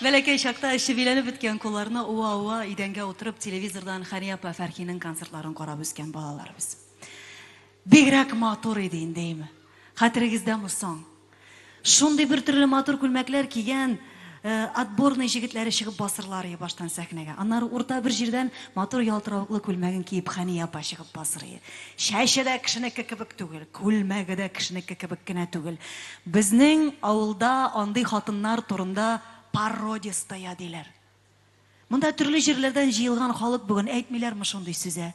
Бәләкәй чакта чебиләнеп беткән кулларны уа-уа идәнгә утырып телевизордан Хәния апа Фәрхинең концертларын карап үскән балалар без. Бигрәк матур иде инде, әйме? Хәтерегездәме соң? Шундый бер төрле матур күлмәкләр кигән отборный җегетләре чыгып басырлар ие баштан сәхнәгә. Аннары урта бер җирдән матур ялтыравыклы күлмәген киеп Хәния апа чыгып басыр ие. Чәче дә кешенеке кебек түгел, күлмәге дә кешенеке кебек кенә түгел. Безнең авылда андый хатыннар турында породистая диләр. Монда төрле җирләрдән җыелган халык бүген, әйтмиләрме шундый сүз, ә?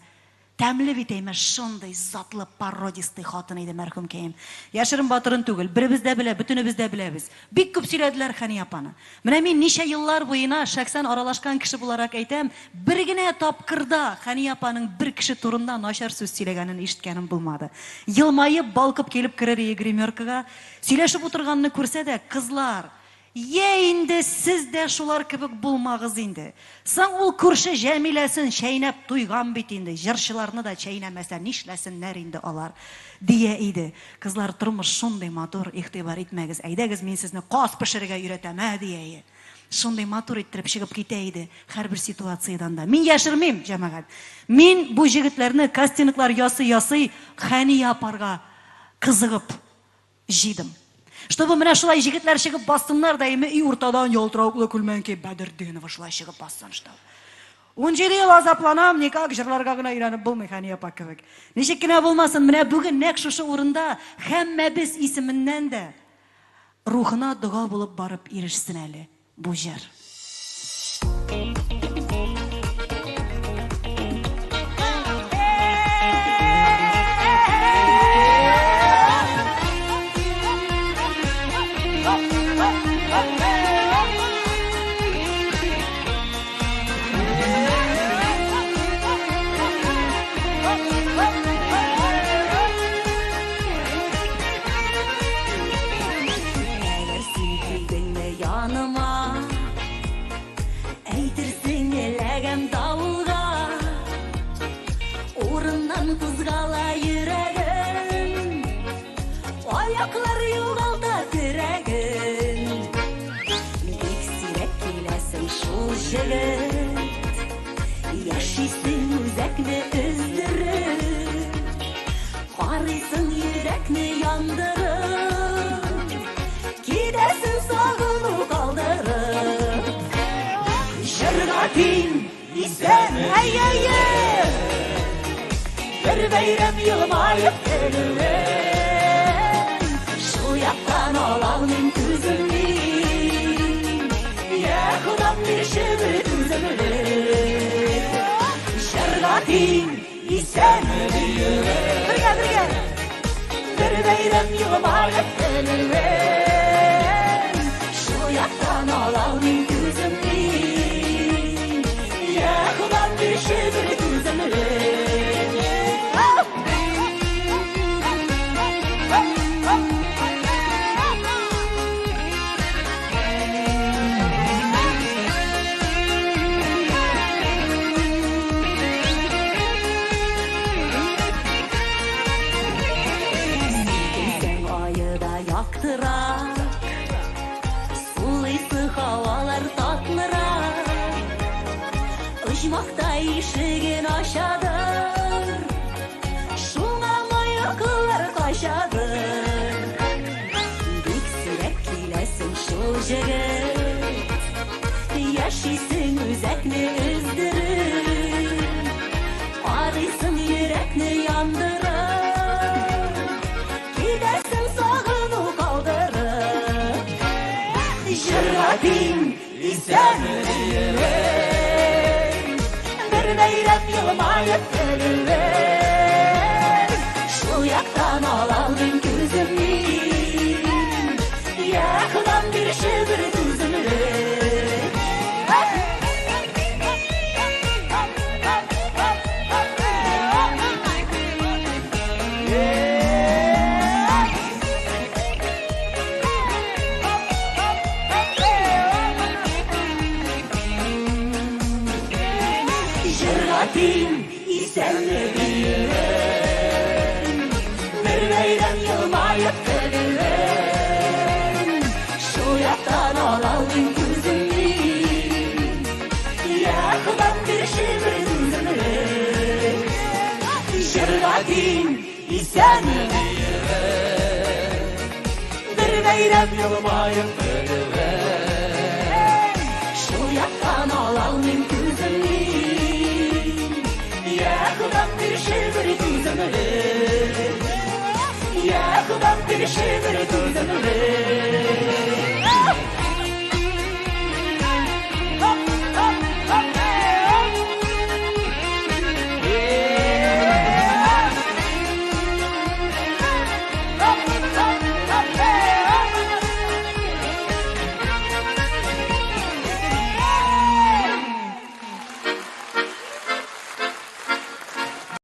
Тәмле бит, әйме, шундый затлы породистый хатын иде мәрхүмкәем. Яшерен-батырын түгел, беребез дә белә, бөтенебез дә беләбез. Бик күп сөйләделәр Хәния апаны. Менә мин ничә еллар буена шәхсән аралашкан кеше буларак әйтәм, бер генә тапкыр да Хәния апаның бер кеше турында начар сүз сөйләгәнен ишеткәнем булмады. Елмаеп, балкып килеп керер ие гримеркага, сөйләшеп утырганны күрсә дә, кызлар, Йә инде, сез дә шулар кебек булмагыз инде. Соң ул күрше Җәмиләсен чәйнәп туйган бит инде, җырчыларны да чәйнәмәсә нишләсеннәр инде алар, дия иде. Кызлар, тормыш шундый матур, игътибар итмәгез, әйдәгез мин сезне каз пешерергә өйрәтәм, ә, дия ие. Шундый матур иттереп чыгып китә иде һәрбер ситуациядән дә. Мин яшермим, җәмәгать. Мин бу җегетләрне кастинглар ясый-ясый Хәния апарга кызыгып җыйдым. Чтобы менә шулай җегетләр чыгып бассыннар да, име, и уртадан ялтыравыклы күлмәген киеп Бәдертдинова шулай чыгып бассын, что. 17 ел азапланам, никак җырларга гына өйрәнеп булмый Хәния апа кебек. Ничек кенә булмасын, менә бүген нәкъ шушы урында һәммәбез исеменнән дә рухына дога булып барып ирешсен әле бу җыр. Әгәр син килдеңме яныма, Әйтерсең эләгәм давылга. Урыннан кузгала йөрәгем, Аяклар югалта терәген. Бик сирәк киләсең шул җегет, Яшисең үзәкне өздереп. Карыйсың йөрәкне яндырып, Китәсең сагыну калдырып. Җырга тиң исән, әй-әй-әй! Бер бәйрәм елмаеп көлүен, Шул яктан алалмыйм күземне. Йә Ходам, бирче бер түземлек. Җырга тиң исән Бергә, бергә! Бер бәйрәм елмаеп көлүен, Шул яктан алалмыйм күземне. Йә Ходам, бирче бер түземлек. Сикерсәң ае да яктырак, Сулыйсы һавалар татлырак. Оҗмахта ишеген ачадыр, Шуңа маяклар качадыр. Бик сирәк киләсең шул җегет, Яшисең үзәкне өздереп. Карыйсың йөрәкне яндырып, Китәсең сагыну калдырып. Җырга тиң исән Бер бәйрәм елмаеп көлүен, Шул яктан алалмыйм күземне. Йә Ходам, бирче бер түземлек. Җырга тиң исәнме диюен, Бер бәйрәм елмаеп көлүен, Шул яктан алалмыйм күземне. Җырга тиң, исәнме Бер бәйрәм елмаеп көлүе. Шул яктан алалмыйм күземне. Я Ходам, бирше бер түземле. Я Ходам, бирше бер түземле.